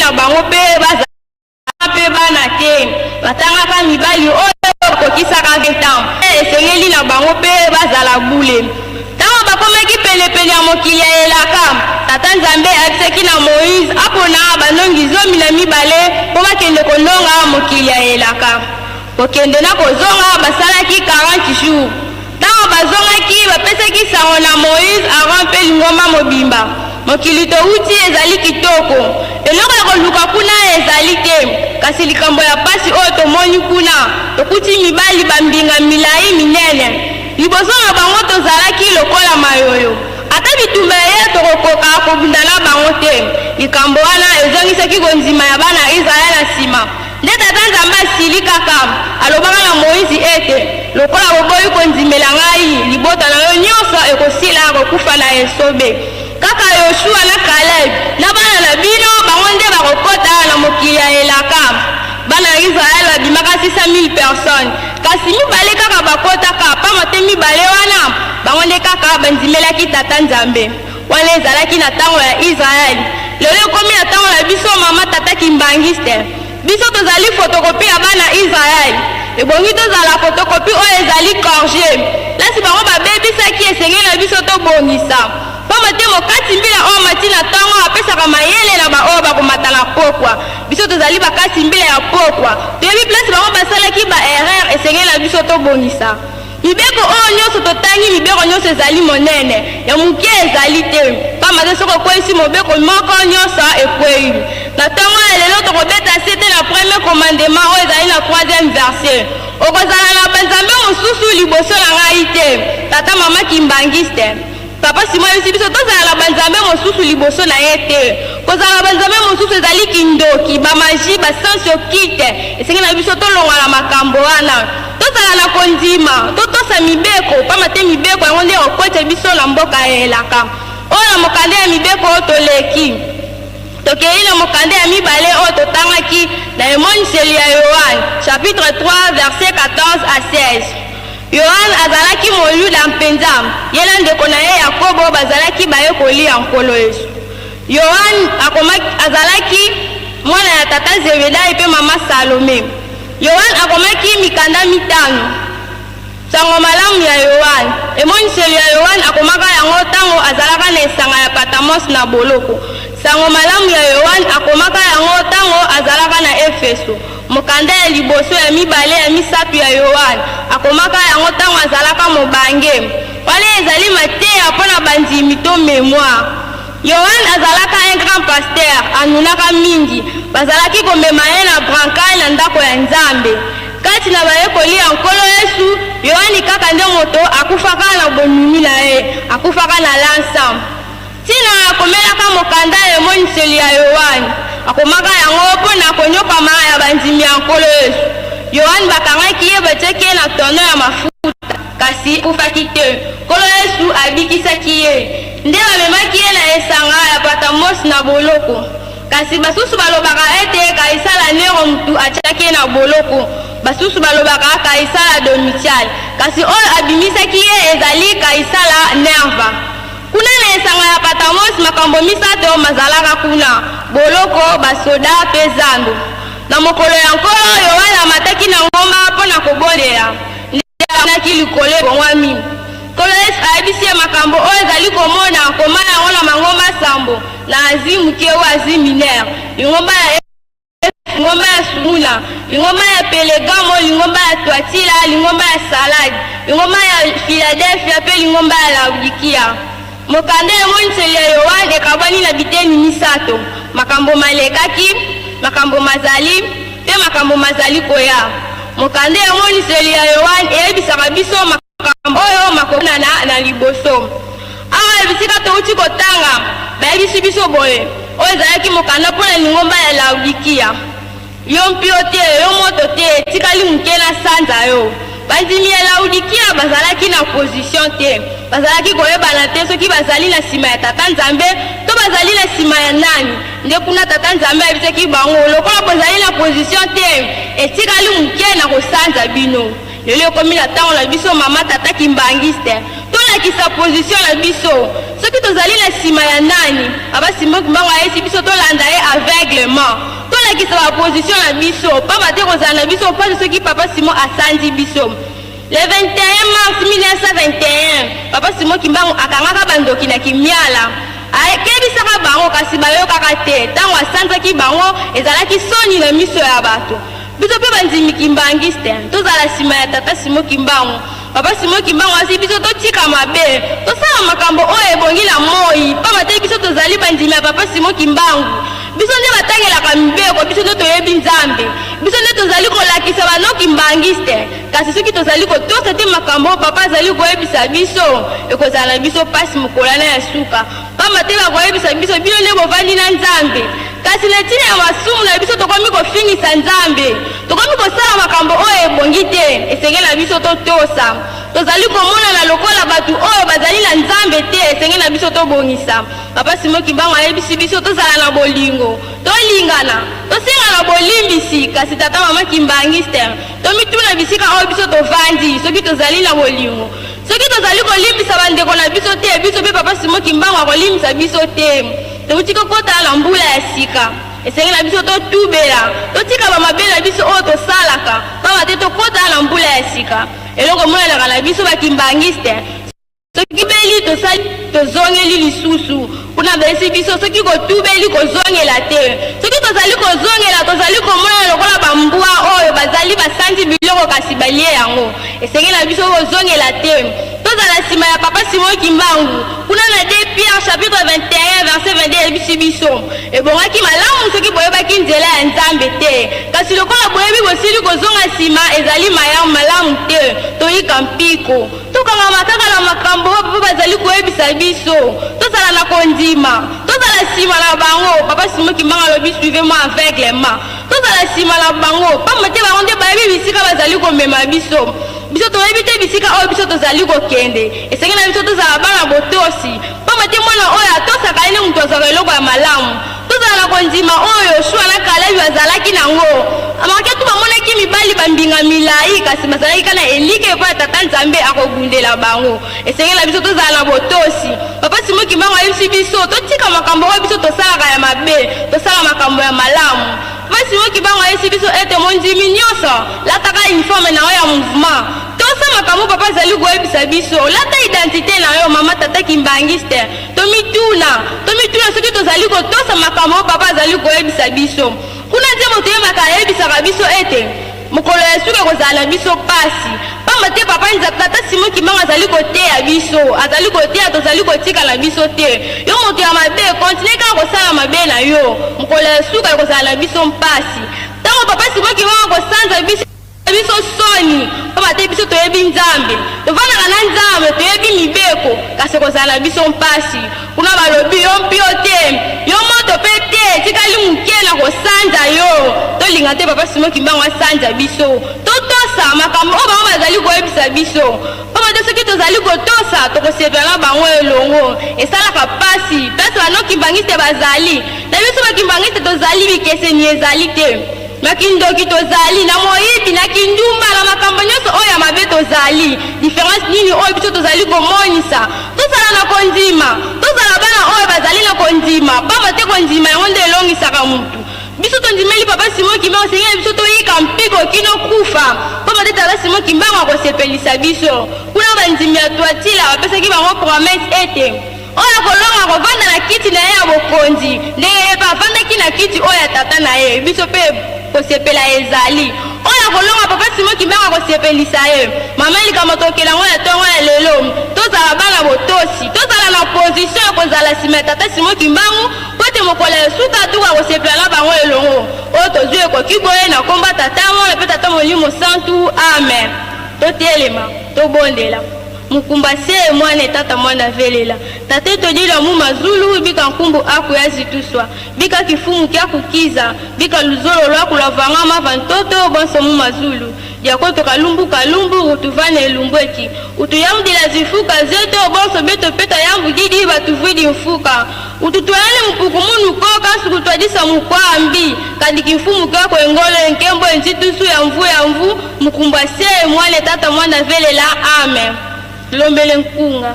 na bango mpe bazala mpe bana te. Batangaka mibali oyo bakokisaka 20 ans. Esengeli na bango mpe bazala bule. Ntango bakomaki penepene ya mokili ya elaka, Tata Nzambe ayebisaki na Moize apona banongi 12 mpo bakende kononga mokili ya elaka. Kokende na kozonga basalaki 40 jours. Ntango bazongaki, bapesaki sango na Moize, Aron mpe lingomba mobimba. Mokili towuti ezali kitoko. Eloko ya koluka kuna ezali te. Kasi likambo ya pasi oyo tomoni kuna, tokuti mibali ba mbinga milayi minene. Liboso na bango tozalaki lokola mayoyo. Ata bitumba eye tokokoka kobunda na bango te. Likambo wana ezongisaki kondima ya bana Israel na sima. Nde Tata Nzambe asilikaka, alobaka na Moize ete, Lokola boboyi kondimela ngai, libota na yo nyonso ekosila kokufa na esobe. Kaka Yoshua na Kaleb, na bana na bino, bango nde bakokota na mokili ya elaka. Bana ya Israel babimaka 600,000 personnes, kasi mibale kaka bakotaka, pamba te mibale wana, bango nde kaka bandimelaki Tata Nzambe. Wana ezalaki na tango ya Israël. Lelo ekomi na tango na biso mama tata kimbanguiste. Biso tozali photocopie ya bana Israël. Ebongi tozala photocopie oyo ezali corrige. Place bango babebisaki esengeli na biso tobongisa. Pamba te mokati mbila oyo amati na tongo apesaka mayele na ba oyo bakomata na pokwa. Biso tozali bakati mbila ya pokwa. Toyebi place bango basalaki ba erreur esengeli na biso tobongisa. Mibeko oyo nyonso totangi, mibeko nyonso ezali monene, ya moke ezali te. Pamba te soki okweisi mobeko moko, nyonso ekwei. Na tongo ya lelo, tokobeta sete na premier commandement oyo ezali na troisième verset. Okozala na banzambe mosusu liboso na ngai te. Tata mama kimbanguiste. Papa Simon ayebisi biso tozala na banzambe mosusu liboso na ye te. Kozala na banzambe mosusu ezali kindoki, ba magie, ba science occulte. Esengeli na biso tolongwa na makambo wana. Tozala na kondima, totosa mibeko, pamba te mibeko yango nde ekokotisa biso na mboka ya elaka. Oyo na mokanda ya mibeko toleki. Tokei na mokanda ya mibale oyo totangaki na Emoniseli ya Yoane, chapitre 3, verset 14 à 16. Yoane azalaki Moyuda mpenza. Ye na ndeko na ye Yakobo bazalaki bayekoli ya Nkolo Yesu. Yoane akomaki, azalaki mwana ya tata Zebedai mpe mama Salome. Yoane akomaki mikanda mitano. Nsango Malamu ya Yoane, Emoniseli ya Yoane akomaka yango ntango azalaka na esanga ya Patamos na boloko. Nsango Malamu ya Yoane akomaka yango ntango azalaka na Efeso. Mokanda ya liboso, ya mibale, ya misato ya Yoane, akomaka yango ntango azalaka mobange. Wana ezali mateya mpo na bandimi to memoire. Yoane azalaka un grand pasteur, anunaka mingi. Bazalaki komema ye na brancard na ndako ya Nzambe. Kati na bayekoli ya Nkolo Yesu, Yoane kaka nde moto akufaka na bonuni na ye, akufaka na lansa. Ntina akomelaka mokanda ya Emoniseli ya Yoane, akomaka yango mpo na konyokwama ya bandimi ya Nkolo Yesu. Yoane bakangaki ye, batiaki ye na tonneau ya mafuta, kasi akufaki te. Nkolo Yesu abikisaki ye. Nde bamemaki ye na esanga ya Patamos na boloko. Kasi basusu balobaka ete Kaisala Nero mutu atiaki ye na boloko, basusu balobaka Kaisala Domitian, kasi oyo abimisaki ye ezali Kaisala Nerva. Kuna na esanga ya Patamos, makambo misato mazalaka kuna, boloko, basoda mpe zando. Na mokolo ya Nkolo, Yoane amataki na ngomba mpo na kobondela. Nde amonaki likolo ebongwami. Nkolo Yesu ayebisi ye makambo oyo ezali komona, koma yango na mangomba sambo, na Asie Moke ou Asie Mineure, lingomba ya lingomba ya Sumuna, lingomba ya Pelegamo, lingomba ya Tuatila, lingomba ya Salade, lingomba ya Filadelfia mpe lingomba ya Laodikia. Mokanda ya Emoniseli ya Yoane ekabwani na biteni misato, makambo malekaki, makambo mazali, mpe makambo mazali koya. Mokanda ya Emoniseli ya Yoane eyebisaka biso makambo oyo makomonana na liboso. Awa na bisika touti kotanga, bayebisi biso boye, Oyo ezalaki mokanda mpo na lingomba ya Laodikia. Yo mpio te, yo moto te, etikali moke nasanza yo. Bandimi ya Laodikia bazalaki na position te. Bazalaki koyebana te soki bazali na sima ya Tata Nzambe to bazali na sima ya nani. Nde kuna Tata Nzambe ayebisaki bango, lokola bozali na position te, etikali moke nakosanza bino. Lelo ekomi na tango na biso mama tata kimbanguiste tolakisa position na biso soki tozali na sima ya nani. Papa Simon Kimbangu ayesi biso tolanda ye aveuglement. aveuglement. Tolakisa ba position na biso, pamba te kozala na biso mpasi soki Papa Simon asanzi biso. Le 21 mars 1921, Papa Simon Kimbangu akangaka bandoki na Kimiala. Akebisaka bango kasi bayokaka te. Tango asanzaki bango, ezalaki soni na miso ya bato. Biso pe bandimi kimbanguiste, tozala sima ya Tata Simon Kimbangu. Papa Simon Kimbangu asi biso totika mabe, tosala makambo oyo ebongi na moi, pamba te biso tozali bandimi ya Papa Simon Kimbangu. Biso nde batangelaka mibeko, biso nde toyebi Nzambe, biso nde tozali kolakisa ba non kimbanguiste. Kasi soki tozali kotosa te makambo oyo Papa azali koyebisa biso, ekozala na biso pasi mokolo wana ya suka. Pamba te bakoyebisa biso, Bino nde bovandi na Nzambe. Kasi na ntina ya masumu na biso tokomi kofingisa Nzambe, tokomi kosala makambo oyo ebongi te. Esengeli na biso totosa. Tozali komonana lokola bato oyo bazali na Nzambe te. Esengeli na biso tobongisa. Papa Simon Kimbangu ayebisi biso tozala na bolingo, tolingana, tosengana bolimbisi. Kasi tata mama Kimbanguiste, tomituna bisika oyo biso tovandi soki tozali na bolingo. Soki tozali kolimbisa ba ndeko na biso te, biso pe Papa Simon Kimbangu akolimbisa biso te. Towuti kokota na mbula ya sika. Esengeli na biso totubela, totika ba mabe na biso oyo tosalaka, pamba te tokota na mbula ya sika. Eloko emonanaka na biso ba Kimbanguiste, soki beli tosali tozongeli lisusu kuna bayesi biso soki kotubeli kozongela te. Soki tozali kozongela, tozali komonana lokola ba mbwa oyo bazali basanzi biloko kasi balie yango. Esengeli na biso kozongela te. Tozala sima ya Papa Simon Kimbangu. Kuna na 2 Pierre chapitre 21 verset 22 eyebisi biso, Ebongaki malamu soki boyebaki nzela ya Nzambe te, kasi lokola boyebi bosili kozonga sima, ezali malamu te. Toyika mpiko. Tokangama kaka na makambo oyo papa bazali koyebisa biso. Tozala na kondima. Tozala sima na bango. Papa Simon Kimbangu alobi suivez-moi aveuglement. Tozala sima na bango, pamba te bango nde bayebi bisika bazali komema biso. Biso toyebi te bisika oyo biso tozali kokende. Esengeli na biso tozala bana botosi, pamba te mwana oyo atosaka ye nde moto azwaka eloko ya malamu. Tozala na kondima oyo Yoshua na Kalebi bazalaki na yango. Marke tu bamonaki mibali ba mbinga milai, kasi bazalaki kaka na elikya epai ya Tata Nzambe akobundela bango. Esengeli na biso tozala na botosi. Papa Simon Kimbangu ayebisi biso totika makambo oyo biso tosalaka ya mabe, tosala makambo ya malamu. Papa Simon Kimbangu ayebisi biso ete mondimi nionso lataka uniforme na yo ya mouvement. Tosa makambo papa azali koyebisa biso. Lata identite na yo mama tata kimbanguiste. Tomituna, tomituna soki tozali kotosa makambo oyo papa azali koyebisa biso. Kuna nzembo toyembaka eyebisaka biso ete mokolo ya suka ekozala na biso pasi. Pamba te papa Nza, tata Simon Kimbangu azali koteya biso, azali koteya tozali kotika na biso te. Yo moto ya mabe, continuer kaka kosala mabe na yo. Mokolo ya suka ekozala na biso mpasi. Tango papa Simon Kimbangu akosanza biso, biso soni, pamba te biso toyebi Nzambe. Tovandaka na Nzambe, toyebi mibeko, kasi ekozala na biso mpasi. Kuna balobi yo mpio te, yo moto pe te, etikali moke na kosanza yo. Tolinga te papa Simon Kimbangu asanza biso. Totosa makambo oyo bango bazali koyebisa biso, pamba te soki tozali kotosa, tokosepela na bango elongo. Esalaka pasi place ba non kimbanguiste bazali, na biso ba kimbanguiste tozali, bikeseni ezali te. Na kindoki tozali, na moyibi, na kindumba, na makambo nionso oyo ya mabe tozali. Difference nini oyo biso tozali komonisa? Tozala na kondima, tozala bana oyo bazali na kondima, pamba te kondima yango nde elongisaka mutu. Biso tondimeli Papa Simon Kimbangu, esengeli na biso toyika mpiko kino kufa, pamba te Tata Simon Kimbangu akosepelisa biso. Kuna bandimi ya Tuatila bapesaki bango promesse ete oyo akolonga akovanda na kiti na ye ya bokonzi, ndenge ye pe avandaki na kiti oyo ya tata na ye. Biso pe kosepela ezali. Oyo akolonga Papa Simon Kimbangu akosepelisa ye. Mama likambo tokela yango na tongo ya lelo, tozala bana botosi, tozala na position ya kozala sima ya Tata Simon Kimbangu, Mpo ete mokolo ya suka tuka kosepela na bango elongo. Oyo tozwi ekoki boye na nkombo ya Tata, Mwana mpe Tata Molimo Santu. Amen. Totelema, tobondela. Mukumba se mwana tata mwana velela. Tate todila mu mazulu bika nkumbu aku ya zituswa. Bika kifumu kya kukiza. Bika luzolo lwaku lwa vanga mava ntoto bonso mu mazulu. Diakoto kalumbu kalumbu rutuvane elumbu eki utuyambudila zifuka zeto bonso beto peta yambu didi batuvuidi mfuka ututuelane mupuku munu koka nsuku tuadisa mukwambi kadi kimfumu keko engolo enkembo enzitusu ya mvu ya mvu mukumbua se muane tata muana velela amen lombele nkunga.